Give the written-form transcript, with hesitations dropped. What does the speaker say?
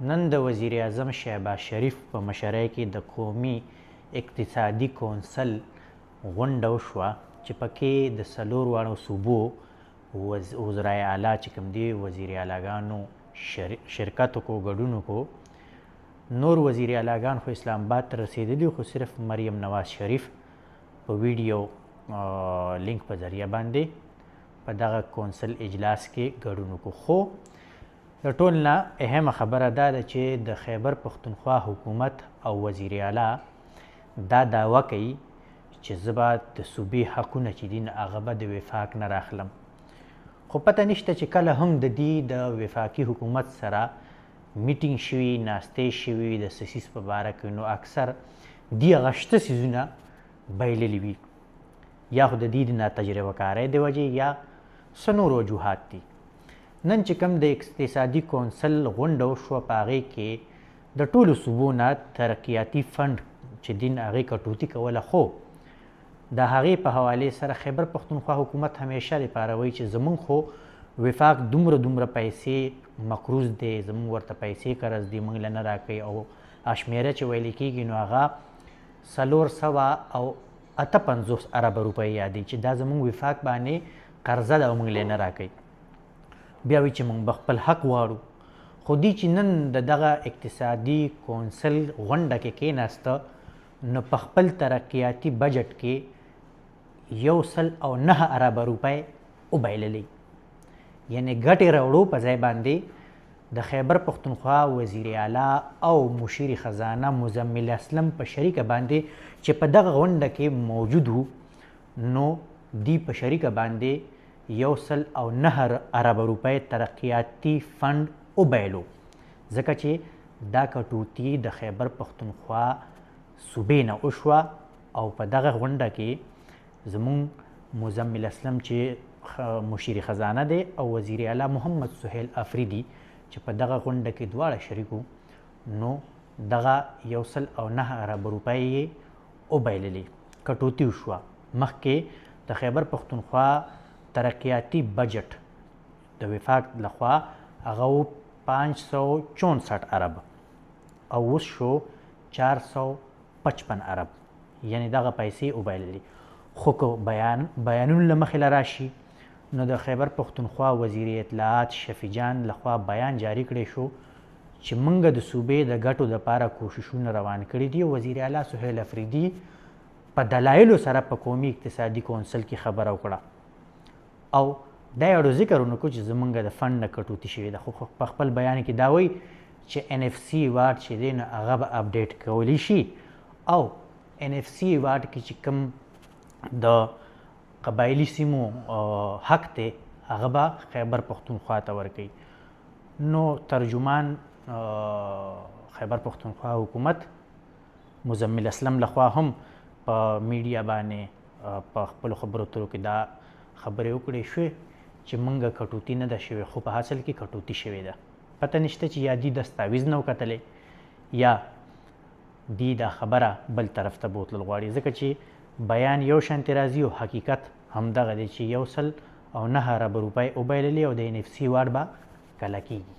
نن د وزیراعظم شهباز شریف په مشرۍ کې د قومي اقتصادي کونسل غونډه وشوه چې پکې د څلور واړو صوبو وزرای اعلی چې کوم دي وزیر اعلاګانو شرکت وکړو، ګډون وکړو. نور وزیر اعلاګان خو اسلام آباد ته رسېدلي، خو صرف مریم نواز شریف په ویډیو لینک په ذریعه باندې په دغه کونسل اجلاس کې ګډون وکړو. خو د ټول نه اهمه خبره دا ده چې د خیبر پښتونخوا حکومت او وزیر اعلی دا دعوه کوي چې زه به د صوبې حقونه چې دي نو هغه به د وفاق نه راخلم، خو پته نشته چې کله هم د دې د وفاقي حکومت سره میټینګ شوي، ناستې شوي د څه څیز په باره کې، نو اکثر دي هغه شته څیزونه بایللي وي، یا خو د دې د ناتجربه کارۍ د وجې یا څه نور وجوهات دي. نن چې کوم د اقتصادي کونسل غونډه وشوه په هغې کې د ټولو صوبو نه ترقیاتي فنډ چې دین هغې کټوتي کوله، خو د هغې په حوالې سره خیبر پښتونخوا حکومت همیشه لپاره وایي چې زمونږ خو وفاق دومره دومره پیسې مقروض دی، زمونږ ورته پیسې قرض دی، مونږ له نه راکوي. او شمېره چې ویل کېږي نو هغه 458 اربه روپۍ یادوي چې دا زمونږ وفاق باندې قرضه ده او مونږ له نه راکوي. بیا وایي چې مونږ به خپل حق غواړو. خو دی چې نن د دغه اقتصادي کونسل غونډه کې کېناسته نو په خپل ترقیاتي بجټ کې 109 اربه روپۍ وبایللې، یعنې ګټې راوړو په ځای باندې د خیبر پښتونخوا وزیر اعلی او مشیر خزانه مزمل اسلم په شریکه باندې چې په دغه غونډه کې موجود وو، نو دی په شریکه باندې 109 اربه روپۍ ترقیاتي فنډ وبایلو، ځکه چې دا کټوتي د خیبر پښتونخوا صوبې نه وشوه. او په دغه غونډه کې زمونږ مزمل اسلم چې مشیر خزانه دی او وزیر اعلی محمد سهیل افریدي چې په دغه غونډه کې دواړه شریک وو، نو دغه 109 اربه روپۍ یې وبایللې، کټوتي وشوه. مخکې د خیبر پښتونخوا ترقیاتي بجټ د وفاق لخوا هغه و 564 ارب او اوس شو 455 ارب، یعنې دغه پیسې وبایللې. خو که بیانونو له مخې له راشي نو د خیبر پښتونخوا وزیر اطلاعات شفیع جان لخوا بیان جاری کړی شو چې موږ د صوبې د ګټو دپاره کوششونه روان کړي دي. وزیر اعلی سهیل افریدي په دلایلو سره په قومي اقتصادي کونسل کې خبره وکړه او دا یې اړو ذکر ونه کړو چې زمونږ د فنډ نه کټوتي شوې ده، خو په خپل بیان کې دا وایي چې ان اف سي ایوارډ چې دی نو هغه به اپډیټ کولی شي، او ان اف سي ایوارډ کې چې کوم د قبایلي سیمو حق دی هغه به خیبر پښتونخوا ته ورکوي. نو ترجمان خیبر پښتونخوا حکومت مزمل اسلم لخوا هم په میډیا باندې په خپلو خبرو اترو کې دا خبرې وکړې شوې چې مونږ کټوتي نه ده شوې، خو په اصل کې کټوتي شوې ده. پته نشته چې یا دی دستاویز نه وکتلی یا دی دا خبره بل طرف ته بوتلل غواړي، ځکه چې بیان یو شانتې راځي او حقیقت همدغه دی چې 109 اربه روپۍ وبایللې او د ان اف سي وارډ به کله کېږي.